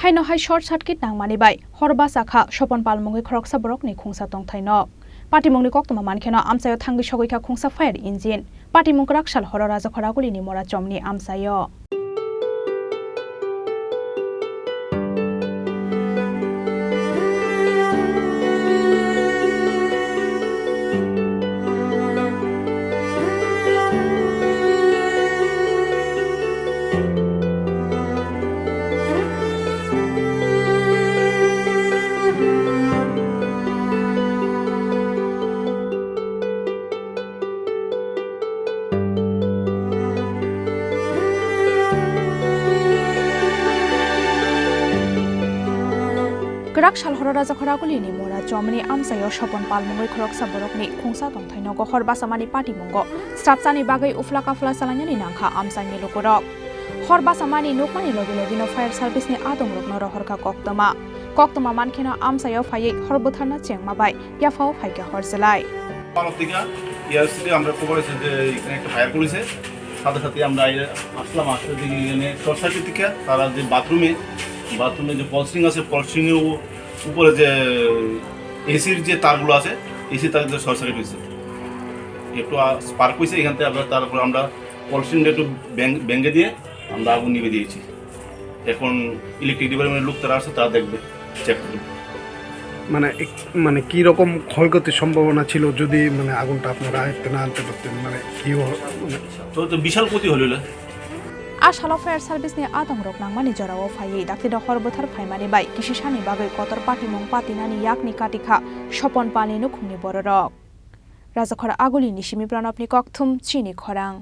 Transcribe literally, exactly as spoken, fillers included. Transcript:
Haino hai short circuit nangmani bai hor basa kha Sopon Pal mungwi khoroksa borokni khungsa tongthai nok. Patimungni koktwma mankheno amchaio thangwi sogwi kha khungsa fire engine. Patimung kwrak sal horo Rajakhor Agulini Mora Chomni amchaio. Kwrak sal horo Rajakhor Agulini Mora Chomni amchaio Sopon Pal mungwi khoroksa borokni khungsa tongthai nogo hor basamani patimungo srapchani bagwi ufla kafla chalainani nangkha amchaini lukurok. Hor basamani nukmani logi logino fire service ni adongrokno rohorkha koktwma. Koktwma mankheno amchaio phaiwi hor bwtharna chengma bai yaphao phaikha hor chwlai. পালক থেকে ইয়ারসিটি আমরা খবর আছে যে এখানে একটা ফায়ার করেছে। সাথে সাথে আমরা আই-, আসলাম, আসতে দেখি এখানে শর্ট সার্কিট থেকে তারা যে বাথরুমে, বাথরুমে যে ফলস সিলিং আছে, ফলস সিলিংয়ের উ-, উপরে যে এসির যে তারগুলো আছে, এসি তার ভিতরে শর্ট সার্কিট হয়েছে। একটু আ-, স্পার্ক হয়েছে, এখান থেকে আমরা, তারপর আমরা ফলস সিলিংটা একটু ভেঙ-, ভেঙে দিয়ে আমরা আগুন নিভে দিয়েছি। এখন ইলেকট্রিক ডিপার্টমেন্টের লোক তারা আসছে, তারা দেখবে, চেক করবে। মানে এক-, মানে কি রকম ক্ষয়ক্ষতির সম্ভাবনা ছিল যদি মানে আগুনটা আপনারা আয়ত্তে না আনতে পারতেন? মানে কি হ-, মানে তো, তো বিশাল ক্ষতি হলো। A salo fire service ni adongrok nangmani jorao phaiwi daktino hor bwthar phaimani bai kisisani bagwi kotor patimung patinani yakni katikha Sopon Palni nukhungni bororok. Rajakhor Agulini simi Pranobni kokthum chini khorang.